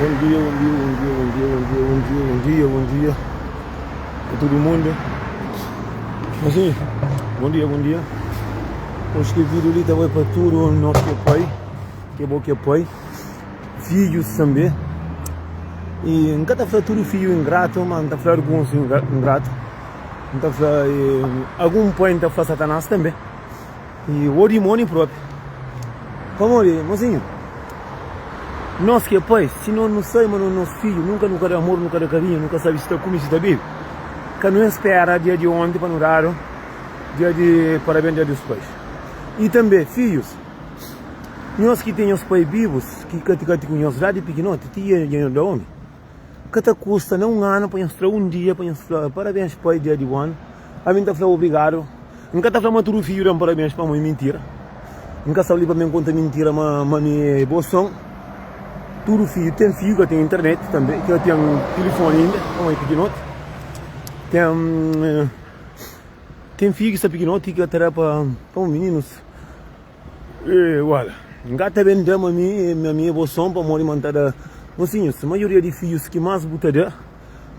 Bom dia, bom dia, bom dia, bom dia, bom dia, bom dia, bom dia, bom dia a todo mundo. Assim, bom dia, bom dia. Hoje que vídeo ali tá vai para tudo nosso que é pai, que é bom que é pai, filhos também. E nunca tá falando tudo filho ingrato, mas tá falando alguns ingrato. Não tá falando algum pai não tá falando Satanás também. E o dimônio próprio. Pamodi, mozinho, nós ki é pai, si nós nu sai ma nos fidju nunka nu ka da amor, nu ka da karinhu, nu ka sabe si ta kume, si ta bebe, ka nu spera dia di onti pa nu dadu dia di parabens dia dos pais. I tanbe, fidjus, nhos ki ten nhos pai bibus, ki kati kati ku nhos la di pikinoti ti dja nhos da omi, Ka ta kusta nen un anu pa nhos tra un dia pa nhos fla parabens pai dia di bu anu. Ami N ta fla obrigadu. N ka ta fla ma tudu fidju da-m parabens pamodi mintira. N ka sta li pa mi konta mintira ma ma mi é bo son. Tudu fidju ten fidju ka ten internet tanbe, ka ten tilifoni inda pamodi é pikinoti. Ten ten fidju ki sta pikinoti ki ka ta da pa pa mininus. Igual, N ka ta ben da ma mi ma mi é bo son pamodi ma N ta da Mosinhus, maioria di fidjus ki más bu ta da,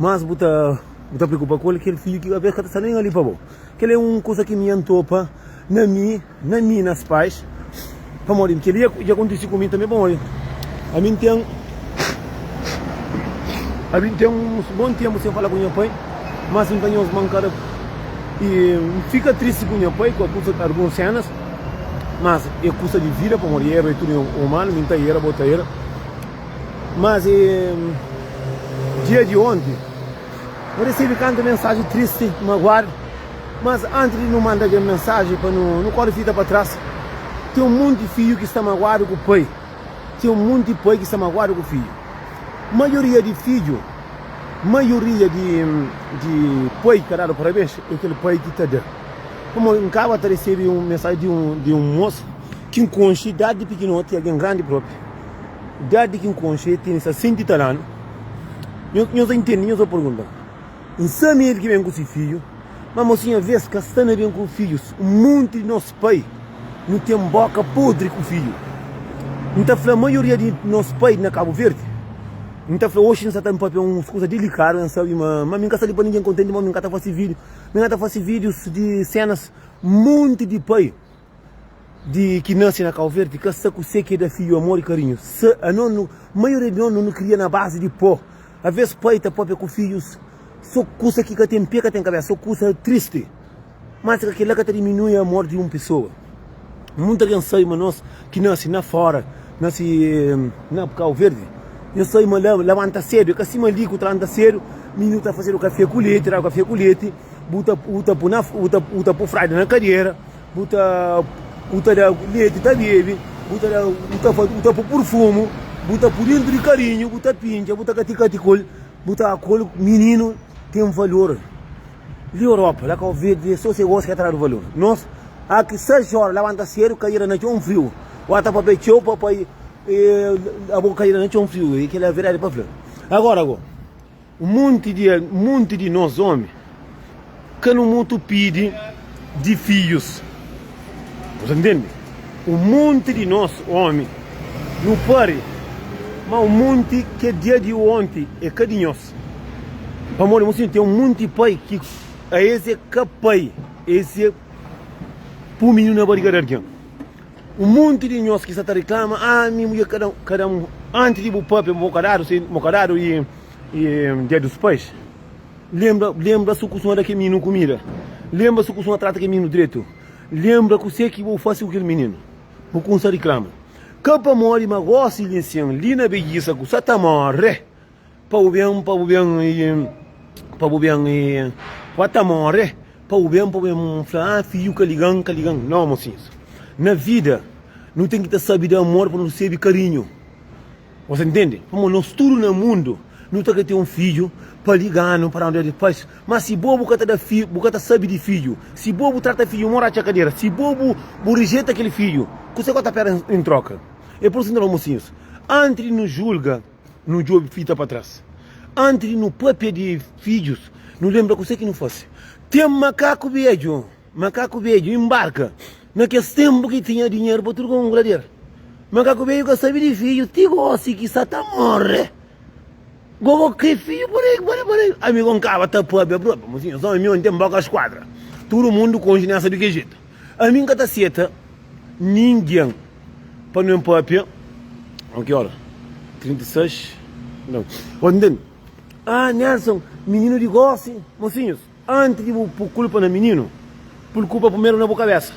más bu ta bu ta preokupa ku el, kel fidju ki aves ka ta sta nen ali pa bo. Kel é un kuza ki mi N topa na mi, na mi, nas pais, pamodi kel li dja kontise ku mi tanbe pamodi ami N ten ami N ten uns bon tenpu sen fala ku nha pai, mas N ta nhos mankada i N fika tristi ku nha pai ku alguns senas. Mas é kusa di vida pamodi erro é tudu humano, mi ta era, bo ta era. Mas é dia di onti N recebi kanta mensagem triste, magoado. Mas antes di nu manda kel mensagem pa nu nu kori fita pa tras, tem um monti fidju ki sta magoado ku pai, tem um monti pai ki sta magoado ku fidju. Maioria di fidju, maioria di di pai ki ka dadu parabens é kel pai ki ta da. Pamodi N kaba ta resebe un mensaji di un di un mosu ki N konxe dadi pikinoti, algen grandi propi, dadi ki N konxe, el tene 60 i tal anu. Nhos nhos ta intende, nhos ta pergunta, N sabe ma el ki ben ku si fidju, ma mosinhu aves ka sta na ben ku fidjus. Un monti di nos pai nu ten boka podri ku fidju. N ta fla maioria di nos pai na Kabu Verdi, N ta fla oxi N sa ta papia uns kuza dilikadu, N sabe ma ma mi N ka sta li pa ningen kontenti, ma mi N ka ta fasi vídiu. Mi na ta fasi vídius di senas monti di pai di ki nasi na Kau Verdi ka sa kuse ki é da fidju amor i karinhu. Sa anos nu maioria di nos nu kria na basi di pó. Aves pai ta papia ku fidjus so kusa ki ka ten pé ka ten kabesa, so kusa tristi. Mas ka kila ka ta diminui amor di un pesoa. Munta algen sabe ma nos ki nasi na fora, nasi na Kau Verdi, nhos sabe ma la labanta sedu, é ka sima li ku ta labanta sedu, mininu ta fazedu kafé ku leti, dadu kafé ku leti, bu ta bu ta pui na bu ta bu ta pui fralda na kadera, bu ta bu ta da leti ta bebe, bu ta da bu ta bu ta pui purfumu, bu ta pui dentu di karinhu, bu ta pintxa, bu ta kati kati ku el, bu ta ku el, mininu ten valor. Li Europa, la Kau Verdi é so se gosta ki ta dadu valor. Nos aki 6 ora labanta sedu kaida na txon friu. Wa ta papia txeu pa pai abo kaida na txon friu e kila verdadi pa fla. Agora go un monti di monti di nos omi ka nu mutu pidi di fidjus. Bu ta ntende? Un monti di nos omi nu pari ma un monti ke dia di onti e ka di nhos. Pamodi mosinhu ten un monti pai ki a es é ka pai, es é pui mininu na bariga di algen. Un monti di nhos ki sta ta riklama, ah mi mudjer ka da-m, ka da-m. Antis di bu papia bo ka dadu, si bo ka dadu i dia dos pais, lenbra, lenbra si bu kustuma da kel mininu kumida, lenbra si bu kustuma trata kel mininu dretu, lenbra kuse ki bu fasi ku kel mininu, bu kumsa riklama. Ka pamodi ma gosi li nsin, li na bejisa ku sa ta more. Pa bu ben, pa bu ben i Pa bu ben i Ba ta more Pa bu ben, pa bu ben Fla, ah, fidju ka liga-m, ka liga-m Nau, mosinhus Na vida, nu ten ki ta sabe da amor pa nu resebe karinhu Você ntende? Pamodi nos tudu na mundu Nu ta kre ten un fidju pa liga-nu, pa da-nu dia di pais Má si bo bu ka ta da fi, bu ka ta sabe di fidju Si bo bu trata fidju mora atxa kadera Si bo bu bu rijeta kel fidju Kuse ku ta pera en troka? É pur isu ki N ta fla, mosinhus Antis di nu julga Nu djobe fita pa tras. Antis di nu papia di fidjus, nu lenbra kuzê ki nu fase. Ten makaku bedju, makaku bedju inbarka na kes tenpu ki tinha dinheru pa tudu konku ladera. Makaku bedju ka sabe di fidju ti gosi ki sa ta more. Gogo kre fidju por aí, por aí, por aí. Ami go nkaba ta pabia propi, mosinhu, so ami onti nboka skuadra. Tudu mundu konxe nessa di ke jetu. Ami nka ta seta ningen pa nu papia. Ó ki ora? 36. Não. Ó, ntende? Ah, Nelson, mininu di gosi, mosinhus. Anti di bu pu kulpa na mininu, pul kulpa primeru na bu kabesa.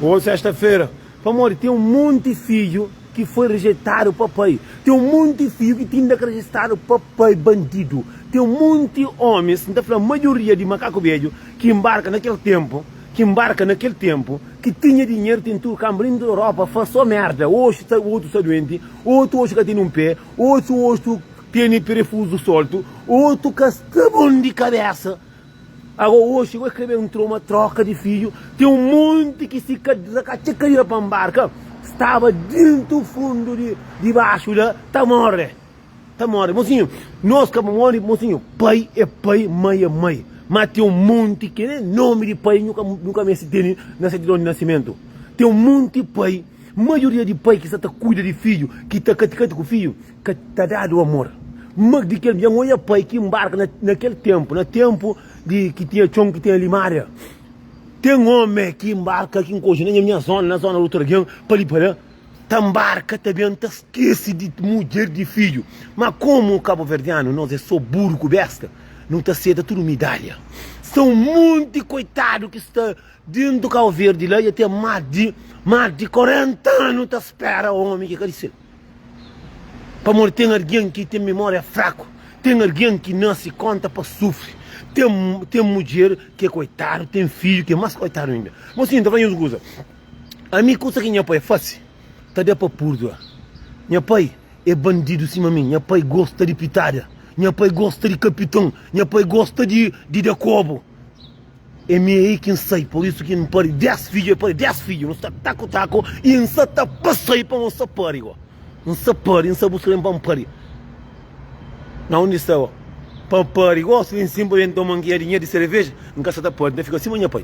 Ô sexta-fera, pamodi ten un monti fidju ki foi rejeitadu pa pai, ten un monti fidju ki tinda ka rejistadu pa pai bandidu, ten un monti omis, N ta fla maioria di makaku bedju ki nbarka na kel tenpu, ki nbarka na kel tenpu, ki tinha dinheru, ten tudu kanba dentu di Europa, faz so merda, oxi sta otu sta duenti, otu oxi ka tene un pe, otu oxi Tene perefuzu soltu, otu ka sta bon di kabesa. Ago oxi go krebe ntrou ma troka di fidju, ten un monti ki si ka rakatxa kadira pa nbarka, staba dintu fundu di dibaxu la ta more, ta more. Mosinhu, nos ka pa more, mosinhu, pai e pai, mai e mai, ma ten un monti ki nen nomi di pai nhu ka nhu ka meste tene na sertidon di nasimentu. Ten un monti pai, maioria di pai ki sta ta kuida di fidju, ki ta katikati ku fidju, Ka ta dadu amor. Ma di kel dja N oia pai ki nbarka na, na kel tenpu, na tenpu di ki tinha txon, ki tinha limaria. Ten ome ki nbarka ki N konxe na nha, nha zona, na zona di otu algen, pa li pa la, ta nbarka ta ben ta skese di mudjer, di fidju. Ma komu kabuverdianu nos é so buru ku besta, nu ta seta tudu midalha. Sta un monti koitadu ki sta dentu Kau Verdi la, dja ten mas di, mas di 40 anu ta spera omi ki ka di sel. Pamodi ten algen ki ten mimória fraku, ten algen ki nase konta pa sufri, ten ten mudjer ki é koitadu, ten fidju ki é más koitadu inda. Mosinhu, N ta fla nhos un kuza, ami kusa ki nha pai fase ta da pa púrdua. Nha pai é bandidu sima mi, nha pai gosta di pitada, nha pai gosta di kapiton, nha pai gosta di di da kobu. É mi ei ki N sai, pur isu ki N pari 10 fidju, el pari 10 fidju, nu sta taku taku i N sa ta pa sai pa N sa pari go, N sa pari, N sa buska ben pa N pari, na undi sta go, pa N pari go, si N sin pa ben toma N kia dinheru di sereveja, N ka sa ta pari, N ta fika sima nha pai.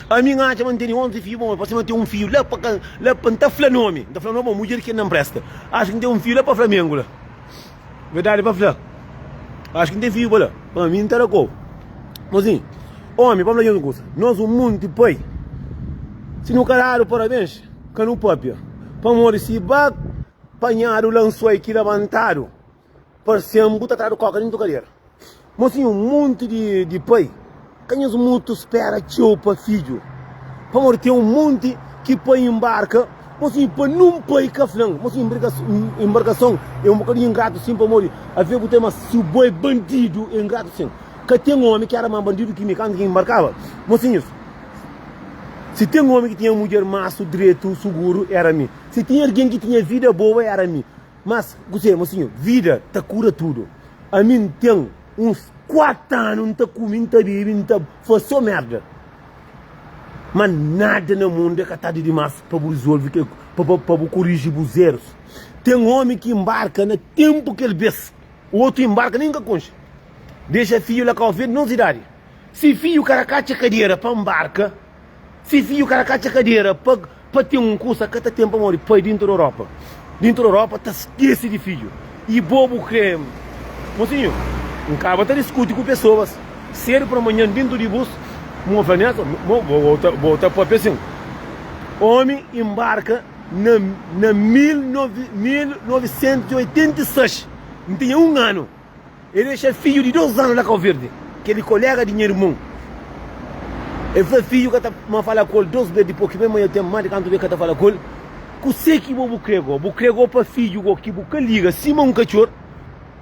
Ami N atxa ma N tene 11 fidju, bon, pa sima N ten un fidju la pa ka, la pa N ta fla nomi, N ta fla nomi, bon, mudjer ki N na npresta, atxa ki N ten un fidju la pa Flamengu la. Verdadi pa fla, acho ki N ten fidju pa la, pa mi N ta da kobu. Mozinhu, omi, pa N fla nhos un kusa, nos un monti pai, si nu ka dadu parabens, ka nu papia, pamodi si ba panhadu lansoi ki labantadu, parse-m bu ta tradu koka dentu kadera. Mosinhu, un monti di pai ka nhos mutu spera txeu pa fidju, pamodi ten un monti ki pai inbarka. Mosinhu, pa nun pai ka fla-m, mosinhu, inbarkason é un bokadinhu ingratu sin, pamodi aves bu ten, ma si bo é bandidu é ingratu sin. Ka ten omi ki era más bandidu ki mi kantu ki inbarkaba. Mosinhus, si ten omi ki tinha mudjer masu, dretu, suguru, era mi. Si tinha algen ki tinha vida boa, era mi. Mas, kuzê, mosinhu, vida ta kura tudu. Ami N ten uns 4 anu N ta kume, N ta bebe, N ta fase so merda. Ma nada na mundu é ka tardi dimás pa bu rizolve ke, pa, pa, pa bu koriji bus erus. Ten omi ki nbarka na tenpu kel bes, otu inbarka nen ka konxe. Dexa fidju la kau verde nos idadi. Si fidju ka rakatxa kadera pa nbarka, Si fidju ka rakatxa kadera pa pa ten un kusa ka ta ten pamodi pai dintu di Europa dintu di Europa ta skese di fidju i bo bu kre mosinhu N kaba ta diskuti ku pesoas sedu pa manhan dintu di bus mo fla nessa mo bo ta bo ta papia sin omi inbarka na na 1986 N tinha un anu. E dexa fidju di dos anu la Kau Verdi, kel di kolega di nha irmon. E fla fidju ka ta ma fala ku el dos bes dipos ki bai ma el ten ma di kantu bes ka ta fala ku el. Kuse ki bo bu kre go? Bu kre go pa fidju go ki bu ka liga sima un katxor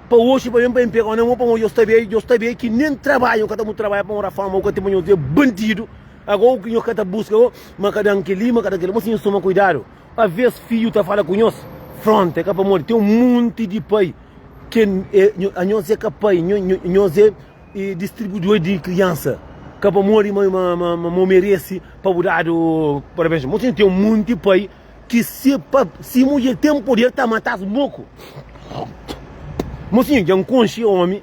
pa oxi pa ben pa N pega-u na mo pamodi djo sta be djo sta be ki nen trabadja u ka ta mu trabadja pa mora fama u ka ten pa nho bandidu ago u ki nho ka ta buska go ma ka dan keli ma ka dan keli. Mo si nho toma kuidadu aves fidju ta fala ku nhos fronta e ka pamodi ten un monti di pai Ke anhos é ka pai, nhos é distribuidor di kriansa. Ka pamodi ma mo merese pa bu dadu parabens. Mo ten un monti pai ki si pa si mudjer ten poder ta matas moku. Mosinhu dja N konxe omi.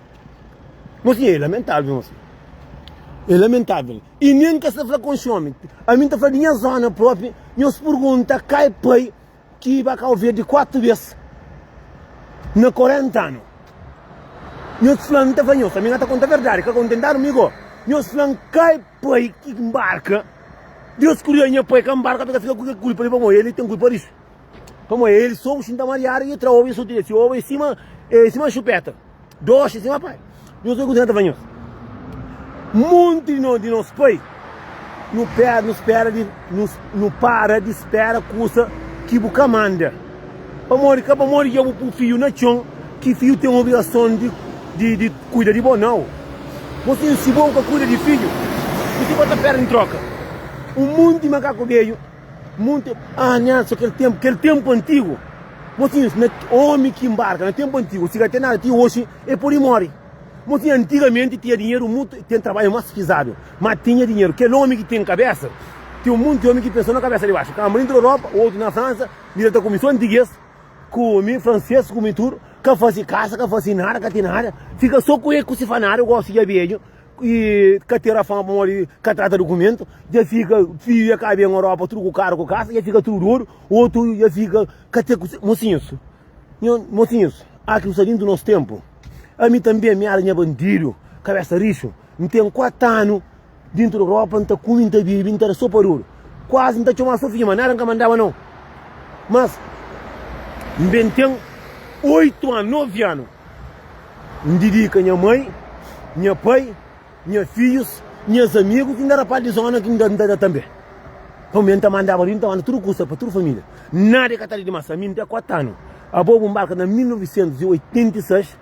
Mosinhu é lamentavel mosinhu. É lamentavel. I nen ka sta fla konxe omi. Ami N ta fla di nha zona propi. Nhos pergunta kai pai. Ki ba Kau Verdi 4 bes. Na 40 anu. Nhos fla-m, N ta fla nhos, ami N ka ta konta verdadi, ka kontentadu mi go. Nhos fla-m, Kai pai ki nbarka. Deus kuria nha pai ka nbarka pa ka fika ku kel kulpa li, pamodi el ten kulpa disu. Pamodi el so bu xinta mariadu i el tra oba i soti si oba é sima é sima xupeta, doxi sima pai. Nhos obi kuzê N ta fla nhos. Monti di nos di nos pai nu pera nu spera di nu nu para di spera kusa ki bu ka manda. Pamodi ka pamodi dja bu pui fiju na txon ki fiju ten obrigason di di di kuida di bo nau. Bo sin si bo ka kuida di fiju kuzê bo ta perde ntroka? Un monti makaku beju. Monti ah nha so kel tempu kel tempu antigu mosinhus na omi ki mbarka na tempu antigu si ka ten nada ti oxi e podi mori mosinhu antigamenti tinha dinheru mutu ten trabadju mas pizadu ma tinha dinheru kel omi ki ten kabesa ten un monti omi ki pensa na kabesa di baxu kamba dentru Europa otu na Fransa mira ta kumi so antigues kumi franses kumi tudu ka fasi kasa ka fasi nada ka ten nada fika so ku e ku si fanadu gosi dja bedju i ka tera fama pamodi ka trata dukumentu, dja fika fiju dja ka ben Europa tudu ku karu ku kasa, dja fika tudu dodu, otu dja fika ka ten kusi. Mosinhus, nho, mosinhus, a ki nu sta dintu nos tempu, ami tanbe mi era nha bandidu, kabesa rixu, N ten 4 anu dintu di Europa, N ta kume, N ta bibi, N ta da so pa dodu, kuazi N ta txoma so fidju, ma nada N ka mandaba nau, mas N ben ten 8 anu, 9 anu. N didika nha mai, nha pai, nha fidjus, nhas amigus i N da rapaz di zona ki N da da tanbe. Pamodi N ta mandaba li, N ta manda tudu kusa pa tudu familia. Nada e ka ta di dimas. Ami N ten 4 anu. Abo bu nbarka na 1986,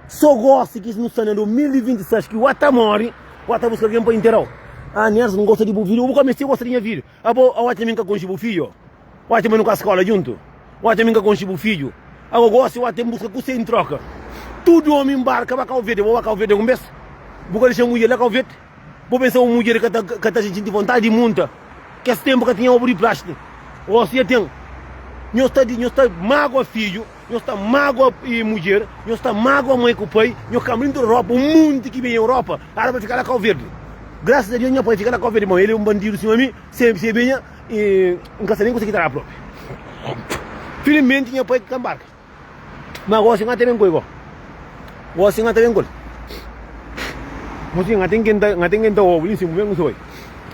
so gosi ki nu sta na 2026 ki wa ta mori, wa ta buska algen pa interau. Ah Nelson, N gosta di bu video. Bu ka meste gosta di nha video. Abo, oca mi N ka konxe bu fidju. Oca ma nu ka skola djuntu. Oca mi N ka konxe bu fidju. Ago gosi oca N buska kuse N troka. Tudu omi nbarka ba Kau Verde. Bo ba Kau Verde un bes? Bu ka dexa mudjer la Kau Verde? Bo pensa un mudjer ka ta ka ta sinti vontadi di munta? Kes tempu ka tinha obu di plastiku. Gosi ya ten. Nhos ta nhos ta magua fidju, nhos ta magua mudjer, nhos ta magua mai ku pai, nhos kamba dintu Europa, un munti ki ben Europa ara pa fika la Kau Verde. Grasas a Deus nha pai fika la Kau Verde, ma el é un bandidu sima mi, se se benha. I N ka sta nen konsigi tra propi. Filimenti nha pai ka mbarka. Ma gosi N ka ta ben ku el go. Gosi N ka ta ben ku el. Mosi N ka ten ken ta, N ka ten ken ta obi li sin, bu ben ku bai.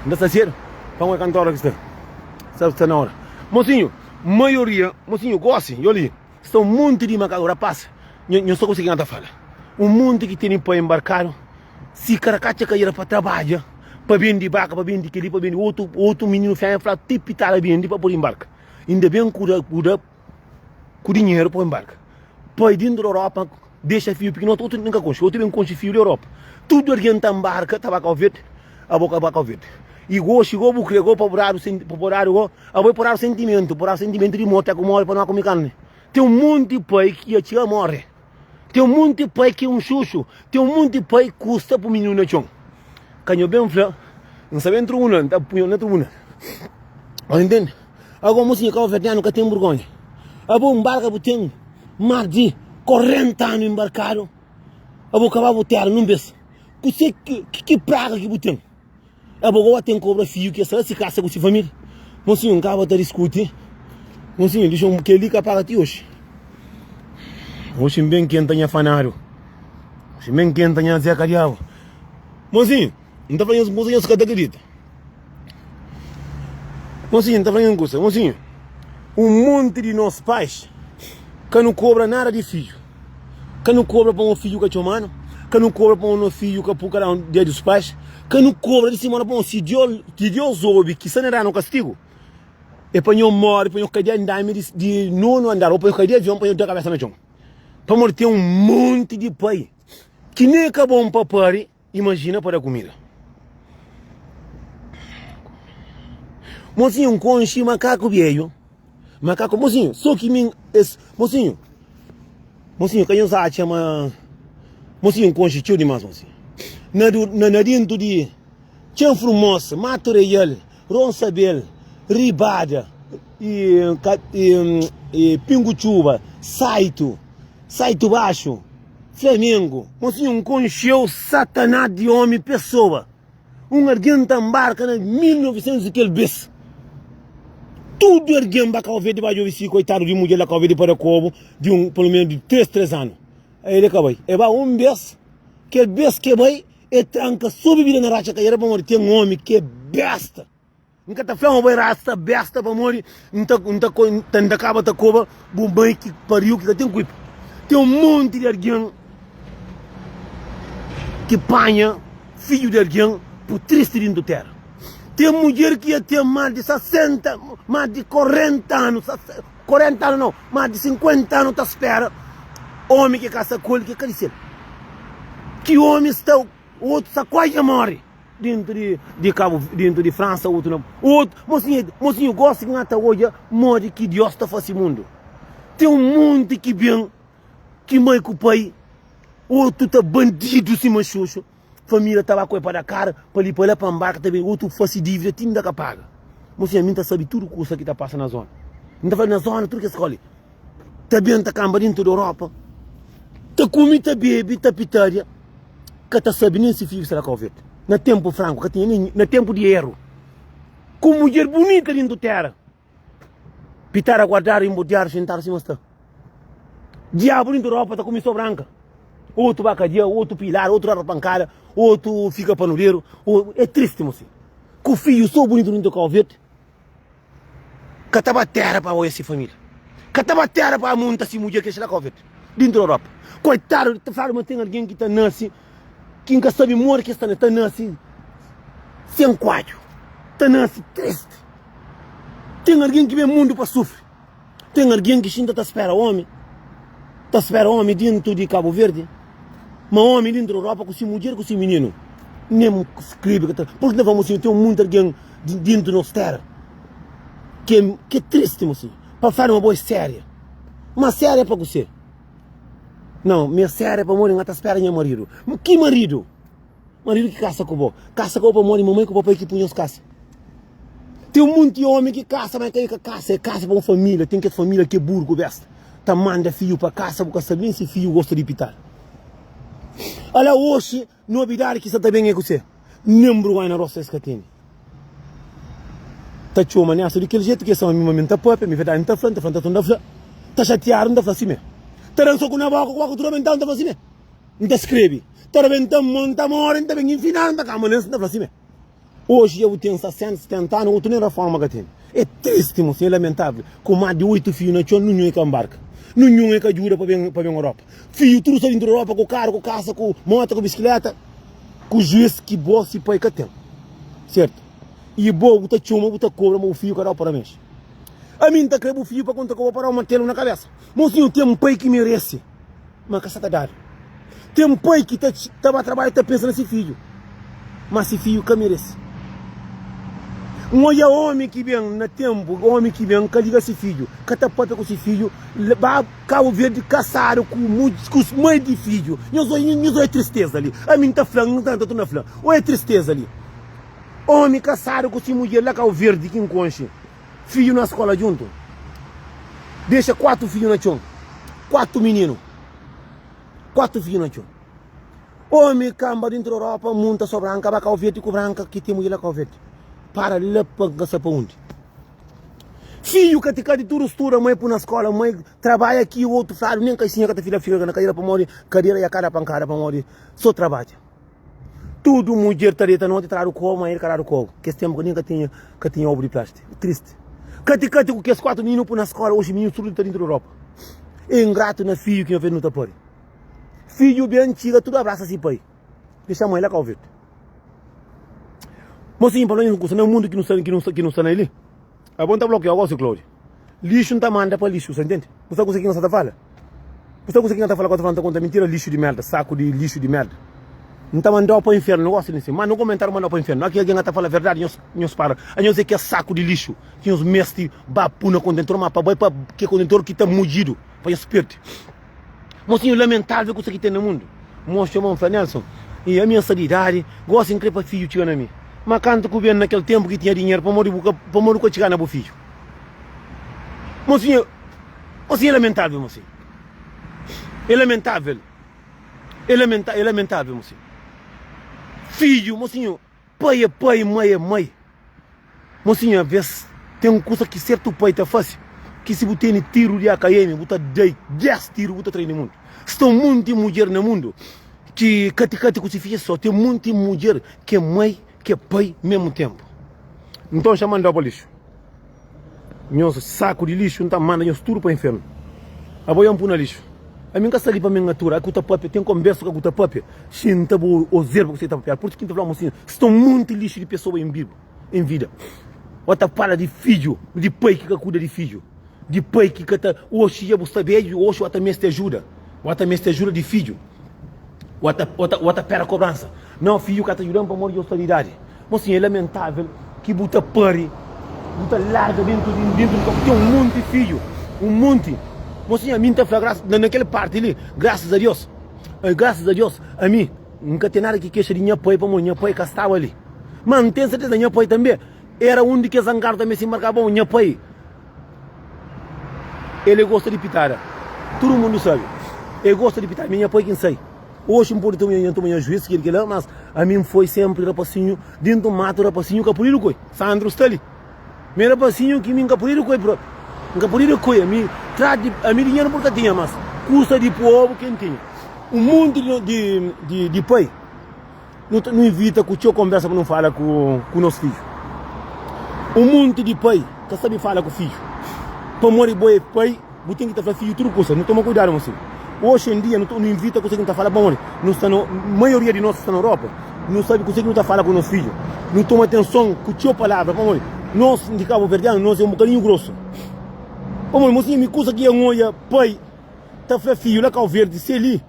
N ta sta sedu pa N oi kantu ora ki sta. Sta sta na ora. Mosinhu, maioria, mosinhu gosi, yo li, sta un monti di makaku, rapas, nho nho sta konsigi N ka ta fala. Un monti ki tene pai mbarkadu. Si karakatxa ka ira pa trabadja, pa bende baka, pa bende keli, pa bende otu, otu mininu femia fla ti pitara bende pa pode embarka. Inda ben ku da, ku da, ku dinheru pa embarka. Pai dentru di Europa dexa fiju pikinoti, otu nin ka konxe, otu ben konxe fiju di Europa. Tudu algen ta embarka, ta ba Kau Verde, abo ka ba Kau Verde. I gosi go bu kre go pa bu dadu, pa bu dadu go, abo i pa dadu sentimentu, pa dadu sentimentu di morti, aku more pa no kume karni. Ten un monti pai ki ya txiga more. Ten un monti pai ki é un xuxu. Ten un monti pai ku sta pui mininu na txon. Ka nho ben fla, N sta ben tribunal, N ta pui nho na tribunal. Nhos ntende? Agora, mosinhu kabuverdianu ka ten burgonha. Abo nbarka bu ten más di 40 anu enbarkadu, abo ka ba bu tera nun bes. Kuse ki ki praga ki bu ten? Abo goba ten kobra fiju ki es sta la si kasa ku si familia. Mosinhu, N kaba ta diskuti. Mosinhu, dixa-m kel-li ka paga ti oxi. Oxi N ben kenta nha fanadu. Oxi N ben kenta nha Zeka Diabu. Mosinhu, N ta fla nhos un kusa, nhos ka ta kridita. Mosinhu, N ta fla nhos un kusa. Mosinhu, un monti di nos pais ka nu kobra nada di fiju. Ka nu kobra pa un fidju ka txoma-nu, ka nu kobra pa un fidju ka pu ka da-nu dia di pais, ka nu kobra di simona pa un si Dios, si Dios obi ki sta na da-nu kastigu, é pa nho mori, pa nho kai di andami di, di nonu andar, ô pa nho kai di avion, pa nho da kabesa na txon. Pamodi ten un monti di pai ki nen ka bon pa pari, imajina pa da kumida. Mosinhu, N konxe makaku beiu. Makaku, mosinhu, so ki mi es, mosinhu, mosinhu, ka nhos atxa ma, mosinhu, N konxe txeu dimas, mosinhu. Na, na, na dintu di Txen Frumos, Mato Reial, Ronsabel, Ribada, i, i, i Pingu Txuba, Saitu, Saitu Baxu, Flamengu. Mosinhu, N konxeu Satanás di omi pesoa. Un algen ta nbarka na 1900 i kel bes. Tudu algen ba Kau Verdi ba djobe si koitadu di mudjer la Kau Verdi pa da kobu di un pelu menu di 3 3 anu. El e ka bai. E ba un bes, kel bes ke bai e tranka so bibida na ratxa kaiera pamodi ten omi ki é besta. N ka ta fla ma bo é rasta besta pamodi N ta N ta N ta kaba ta koba bu mai ki pariu ki ka ten kulpa. Ten un monti di algen ki panha fidju di algen pu tristi dintu tera. Ten mudjer ki ya ten más di 60, más di 40 anu, 40 anu nau, más di 50 anu ta spera omi ki kasa ku el ki ka di sel. Ki omi sta, otu sta kuazi móre dintu di di Kabu, dintu di Fransa, otu na, otu, mosinhu, mosinhu gosi ki N ta odja modi ki Dios ta fase mundu. Ten un monti ki ben ki mai ku pai, otu ta bandidu sima xuxu. Família ta ba ku el pa Dakar, pa li pa la, pa nbarka ta ben otu fasi dívida ti inda ka paga. Mosinha, mi N ta sabe tudu kusa ki ta pasa na zona. N ta fla na zona tudu kes koli ta ben ta kanba dintu di Europa, ta kume, ta bebe, ta pitaria, ka ta sabe nen si fidju sta na Kau Verdi. Na tenpu franku ka tinha nen, na tenpu di eru, ku mudjer bunita dintu tera. Pitara guardadu inbodiadu xintadu sima sta. Diabu dintu ropa ta kumi so branka. Otu ba kadia, otu piladu, otu dadu pankada, otu fika panuderu. É tristi mosi. Ku fiju so bunitu dintu kau verdi. Ka ta ba tera pa oia si familia. Ka ta ba tera pa amonta si mudjer ki dexa la kau verdi. Dintu ropa. Koitadu, ta fladu ma ten algen ki ta nasi. Ki N ka sabe modi ki es ta ta nase sen kuadju, ta nase tristi. Ten algen ki ben mundu pa sufri, ten algen ki xinta ta spera omi, ta spera omi dintu di Kabu Verdi, ma omi dintu di Europa ku si mudjer ku si mininu nen skribe ka ta. Pur ki N ta fla mosinhu, ten munti algen dintu nos tera ki é tristi mosinhu, pa fladu ma bo é séria, ma séria pa kuse? Não, mi é séria pamodi N ka ta spera nha maridu. Ki maridu? Maridu ki kasa ku bo. Kasa ku bo pamodi mamai ku papai ki pui nhos kasa. Ten munti omi ki kasa, ma ka kasa, é kasa pa un família. Ten kes família ki é buru ku besta. Ta manda fidju pa kasa, bu ka sabe nen si fidju gosta di pitadu. Ala oxi. Nobidadi ki sa ta ben é kuse? Nen burgonha na rostu es ka tene. Ta txoma Nelson di kel jetu ki es ama mi, ma mi N ta papia, mi verdadi N ta fla, N ta fla, N ta torna fla. Ta xatiadu N ta fla simé. Ta da-m soku na boka, ku boka tudu rabentadu N ta fla simé. N ta skrebe, ta rabenta-m mon, N ta more, N ta ben infinadu, N ta kama Nelson, N ta fla simé. Oji dja bu ten 60, 70 anu, otu nen raforma ka tene. É tristi, mosinhu, é lamentavel. Ku más di 8 fidju na txon, ninhun é ka nbarka. Ninhun é ka djuda pa ben pa ben Europa. Fidju tudu sta dentru di Europa ku karu, ku kasa, ku mota, ku bisikileta, ku juiz ki bo si pai ka ten. Sertu? I bo bu ta txoma, bu ta kobra ma bu fidju ka dau parabens. Ami N ta kre bu fidju pa konta ku bo pa dau martelu na kabesa. Mosinhu, ten pai ki merese. Ma ka sa ta dadu. Ten pai ki ta ta ba trabadju ta pensa na si fidju, ma si fidju ka merese. N odja omi ki ben na tenpu, omi ki ben ka liga si fidju, ka ta papia ku si fidju, ba Kabu Verdi kasadu ku ku mai di fidju. Nhos odja, nhos odja tristeza li. Ami N ta fla, N ta torna fla, odja tristeza li. Omi kasadu ku si mudjer la Kabu Verdi ki N konxe. Fidju na skola djuntu. Dexa 4 fidju na txon. 4 mininu. 4 fidju na txon. Omi kanba dentru Europa, munta so branka, ba Kau Verdi ku branka ki ten mudjer la Kau Verdi. Para la pa N ka sa pa undi. Fidju ka ti ka di tudu studa, mai pui na skola, mai trabadja ki otu fladu nen kaixinha ka ta fika fika na kadera pamodi kadera ya kada pankada pamodi so trabadja. Tudu mudjer ta deta noti tradu kobu, ma el ka dadu kobu. Kes tempu ka nin ka tinha ka tinha obu di plasti. Tristi. Kati kati ku kes 4 mininu pui na skola, oxi mininu tudu ta dentru di ropa. É ingratu na fidju ki na fé nu ta pari. Fidju ben txiga tudu abrasa si pai. Dexa mai la ka ouvir. Mosinhu pa fla nhos un kusa, na mundu ki nu sta ki nu ki nu sta na el li, abo N ta blokiau gosi Claudio. Lixu N ta manda pa lixu, sa ntende? Bu sabe kusa ki N sa ta fala? Bu sabe kusa ki N ta fala ku ta fala N ta konta mintira lixu di merda, saku di lixu di merda. N ta mandau pa infernu, no gosta di si. Manda un komentariu mandau pa infernu. Aki algen ta fala verdadi, nhos nhos para. Anhos é kes saku di lixu ki nhos mesti ba pu na kontentor, ma pa bai pa ke kontentor ki ta mujidu pa nhos perdi. Mosinhu lamentavel kusa ki ten na mundu. Mos txoma-m fla, Nelson, i ami N sta di idadi, gosi N kre pa fidju txiga na mi. Ma kantu ku ben na kel tenpu ki tinha dinheru, pamodi bu ka pamodi bu ka txiga na bu fidju? Mosinhu, mosinhu é lamentavel, mosinhu. É lamentavel. É lamenta, é lamentavel, mosinhu. Fidju, mosinhu, pai é pai, mai é mai. Mosinhu, avês. Ten kusa ki sertu pai ta fase ki si bu tene tiru di AKM bu ta dai 10 tiru bu ta trai di mundu. Sta un monti mudjer na mundu ki kati kati ku si fidja so. Ten monti mudjer ki é mai ki é pai mesmu tenpu. Nton xa mandau pa lixu. Nhos saku di lixu N ta manda nhos tudu pa infernu. Abo ya N pui na lixu. Ami N ka sta li pa mi N atura. Aku ta papia, ten konbersu ku aku ta papia. Xinta bu ozerba ku se ta papia. Pur isu ki N ta fla mosinhu, sta un monti lixu di pesoa en bibu, en vida. Bo ta fala di fidju, di pai ki ka kuida di fidju, di pai ki ka ta. Oxi dja bu sta bedju, oxi bo ta meste ajuda. Bo ta meste ajuda di fidju. Bo ta, bo ta, bo ta pera kobransa. Nau, fidju ka ta juda-m pamodi dja bu sta di idadi. Mosinhu, é lamentável ki bu ta pari, bu ta larga dentu di dentu di korpu. Ten un monti fidju, un monti. Mosinhu, ami N ta fla grasa, na kel parti li, grasas a Deus, grasas a Deus, ami N ka ten nada ki kexa di nha pai pamodi nha pai ka staba li. Ma N ten serteza nha pai tanbe era un di kes zangadu tanbe si markaba bon. Nha pai, el e gosta di pitada. Tudu mundu sabe, el gosta di pitada. Mi nha pai ki N sai. Oxi N pode toma nha toma nha juiz kel kela, mas ami N foi senpri rapasinhu dentu matu rapasinhu ka pudidu koi. Sandru sta li. Mi rapasinhu ki mi N ka pudidu koi propi. N ka pudidu koi ami tra di ami dinheru pur ka tinha mas kusa di pobu ki N tinha. Un monti di di di di pai nu ta nu ivita ku txeu konversa pa nu fala ku ku nos fidju. Un monti di pai ka sabi fala ku fidju pamodi bo e pai. Bu ten ki ta fla fidju tudu kusa. Nu toma kuidadu mosinhu. Oxi en dia nu ta nu invita kuse ki nu ta fala pamodi nu sta na maioria di nos sta na Europa. Nu sabi kuse ki nu ta fala ku nos fidju. Nu toma atenson ku txeu palavra pamodi nos di kabuverdianu nos é un bokadinhu grosu. Pamodi mosinhu mi kusa ki N oja pai ta fla fidju la Kau Verdi se li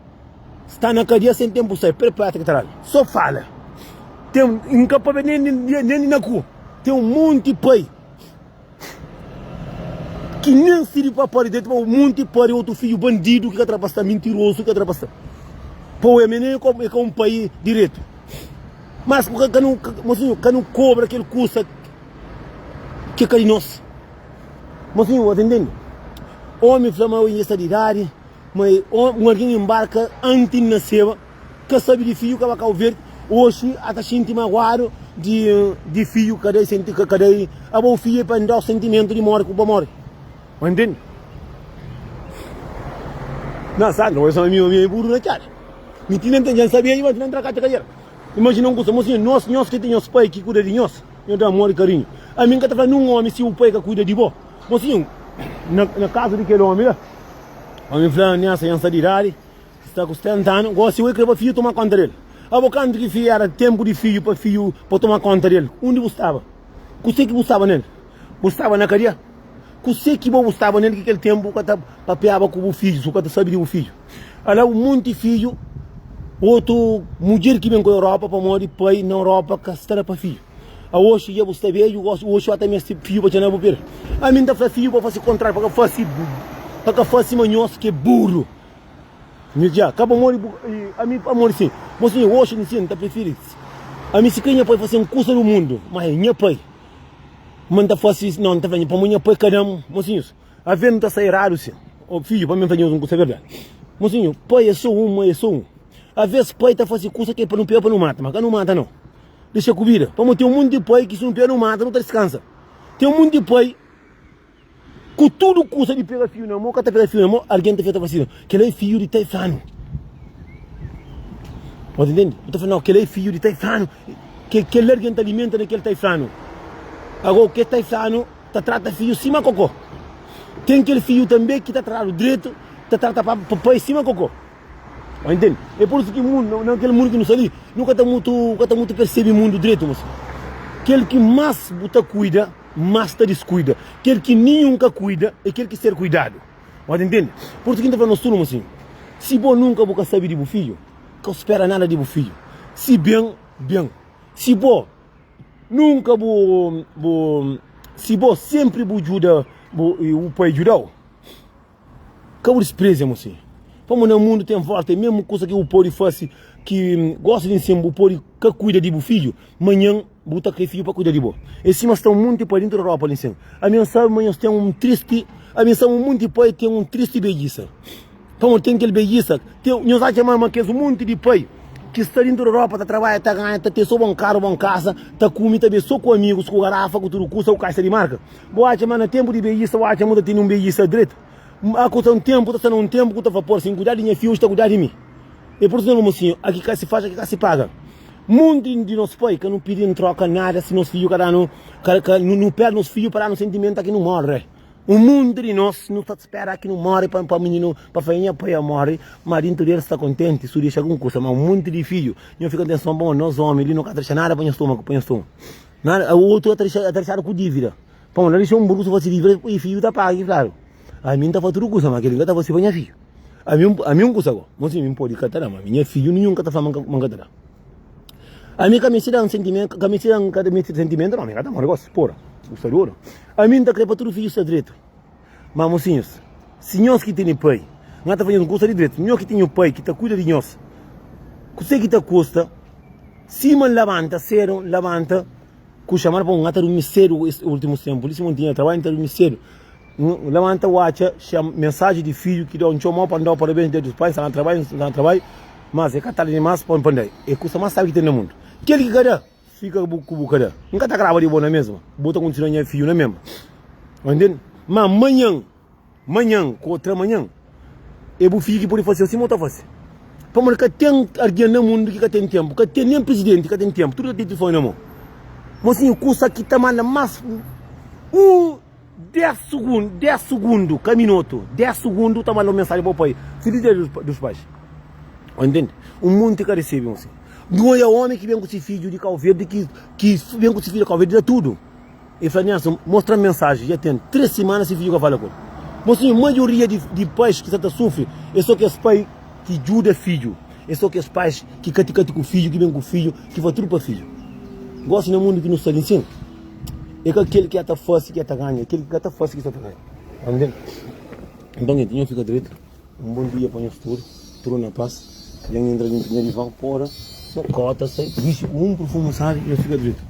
sta na kadia sen tenpu sai prepara ki ta dal. So fala. Ten N ka papia nen di na ku ten un monti pai. Ki nen sirbi pa pari dretu pa munti pari otu fidju bandidu ki ka trapasta mintirosu ki ka trapasta pa oia me nen e ka un pai diretu mas ka nu mosinhu ka nu kobra kel kusa ki ka di nos mosinhu bo ta intende omi fla ma oji sta di idadi ma un algin inbarka anti naseba Ka sabi di fidju ka ba Kau Verdi oxi a ta xinti maguadu di di fidju ka dai senti ka dai abo fidju é pa dau sentimentu di mori ku pa mori ma ntende na Sandra oi sama mi mi é burru na txada mi ti na ntende sabia ma ti na ntra katxa kadera imajina un kusa mosinha nos nhos ki ten nhos pai ki kuida di nhos nhos da amor i karinhu ami nka ta fla nun omi si bu pai ka kuida di bo mosinha na na kazu di kel omi la omi fla nessa nha nsa di idadi Sta ku 70 anu, gosi oi kre pa fidju toma konta del. Abo kantu ki fi era tenpu di fidju pa fidju pa toma konta del, undi bu staba? Kuse ki bu staba nel? Bu staba na kadia? Kuse ki bo bu staba nel ki kel tenpu bu ka ta papiaba ku bu fidjus, bu ka ta sabi di bu fidju? Ala un monti fidju, otu mudjer ki ben ku Europa pamodi pai na Europa ka sta la pa fidju. Aoxi dja bu sta bedju, gosi oxi ata meste fidju pa txena bu pel. Ami N ta fla fidju pa fasi kontrariu, pa ka fasi pa ka fasi ma nhos ki é buru. Nhu dja ka pamodi bu ami pamodi sin mosinhu oxi ni sin nta prifiri ami si kre nha pai fasen kusa du mundu ma e nha pai ma nta fasi no nta fla pamodi nha pai ka dam mosinhus aves nta sai eradu sin o fidju pa mi nfla nhos un kusa verdadi mosinhu pai e so un mai e so un aves pai ta fasi kusa ke pa nu pega pa nu mata ma ka nu mata no dexa ku bida pamodi ten un monti pai ki si nu pega nu mata nu ta diskansa ten un monti pai Ku tudu kusa di pega fiu na mo, ka ta pega fiu na mo, algen ta fla ta fla si, kela é fidju di tai flanu. Bo ta intende? Bu ta fla, no, kela é fidju di tai flanu. Ke kel algen ta alimenta na kel tai flanu. Ago, ke tai flanu ta trata fidju sima kokó. Ten kel fidju tanbe ki ta tratadu dretu, ta trata papai sima kokó. Bo intende? É por isu ki mundu, na kel mundu ki nu sta li, nu ka ta mutu, ka ta mutu persebe mundu dretu, mosi. Kel ki mas bu ta kuida, Mas ta diskuida. Kel ki ninhun ka kuida é kel ki ser kuidadu. Bo ta intende? Pur isu ki N ta fla nos turma asin, Si bo nunka bu ka sabe di bu fidju, ka bu spera nada di bu fidju. Si ben, ben. Si bo nunka bu, bu, si bo senpri bu djuda bu, i bu pai djuda-u, Ka bu disprezia mosinhu. Pamodi na mundu ten volta, é mesmu kusa ki bu pode fase ki gosi di nsin bu pode ka kuida di bu fidju, manhan bu ta kre fidju pa kuida di bo. É sima sta un munti pai dintu di ropa li nsin. Ami N sabe ma nhos ten un tristi, ami N sabe un munti pai ten un tristi bedjisa. Pamodi ten kel bedjisa, ten, nhos atxa ma ma kes munti di pai. ki sta dintu di Europa ta trabadja, ta ganha, ta ten so bon karu, bon kasa, ta kume, ta bebe so ku amigus, ku garafa, ku tudu kusa, ku kaxa di marka. Bu atxa ma na tenpu di bejisa bu atxa ma bu ta tene un bejisa dretu? A ku ta un tenpu ta sta na un tenpu ku ta fla, Por, si N kuidá di nha fius, ta kuidá di mi. E pur isu, mosinhu, a ki ka si faz, a ki ka si paga. Munti di nos pai ka nu pidi ntroka nada si nos fidju ka danu, ka, ka, nu perde nos fidju pa danu sentimentu a ki nu morre. Un munti di nos nu ta spera ki nu morre pa, pa mininu, pa fla nha pai a morre, ma dintu del sta kontenti su dexa algun kusa. Ma un munti di fidju, nho fika atenson pamodi nos omi li no ka ta dexa nada pa nha stomagu, pa nha stomagu. Nada, otu ta dexa, ta dexadu ku divida. Pamodi la dexa un burgu su fasi divida i fidju ta paga ki fladu. Ami N ta fasi tudu kusa, ma keli N ka ta fasi pa nha fidju. Ami, ami un kusa go, mosi mi N podi ka ta da, ma mi nha fidju ninhun ka ta fla ma N ka ta da. Ami ka misti da-m sentimentu, ka misti da-m, ka misti sentimentu no, mi ka ta mori gosi, pora, bu sta dodu. Ami N ta kre pa tudu fidju sta dretu. Ma mosinhus, si nhos ki tene pai, N ta fla nhos un kusa di dretu, nhos ki tene un pai ki ta kuida di nhos, kuse ki ta kusta sima N labanta sedu, N labanta ku xamada pa N ta durmi sedu es ultimus tenpu li, sima N tinha trabadju N ta durmi sedu. N labanta N atxa mensaji di fidju ki da-u N txoma-u pa N da-u parabens dia dos pais, N sta na trabadju, N sta na trabadju, mas é ka tardi dimas pa N da. É kusa más sábi ki ten na mundu. Kel ki ka da, fika ku bu ka da. N ka ta kraba di bo na mesma, bo ta kontinua nha fidju na mesma. Ntende? Ma manhan, manhan ku otra manhan, é bu fidju ki pode fase-u sima bu ta fase. Pamodi ka ten algen na mundu ki ka ten tenpu, ka ten nen prizidenti ka ten tenpu, tudu ta ten tilifoni na mon. Mosinhu, kusa ki ta manda más un. 10 sugundu, 10 sugundu, ka minutu, 10 sugundu ta manda un mensajen pa bu pai, Feliz dia dos pais. Ô intende? Un monti ka resebe un si. N oja omi ki ben ku si fidju di Kau Verdi ki ki ben ku si fidju di Kau Verdi da tudu. El fla Nelson, mostra-m mensajen, dja ten 3 simana si fidju ka fala ku el. Mosinhu, maioria di di pais ki sa ta sufri é so kes pai ki djuda fidju, é so kes pais ki kati kati ku fidju, ki ben ku fidju, ki faz tudu pa fidju. Gosi na mundu ki nu sta li nsin. É ka kel ki a ta fase ki a ta ganha, é kel ki ka ta fase ki sa ta ganha. Tá ntende? Nton, genti, nhos fika dretu. Un bon dia pa nhos tudu. Tudu na pas. Dja N entra dentu nha divan, pora, nha kota sai, vixi ku un purfumu sabi, nhos fika dretu.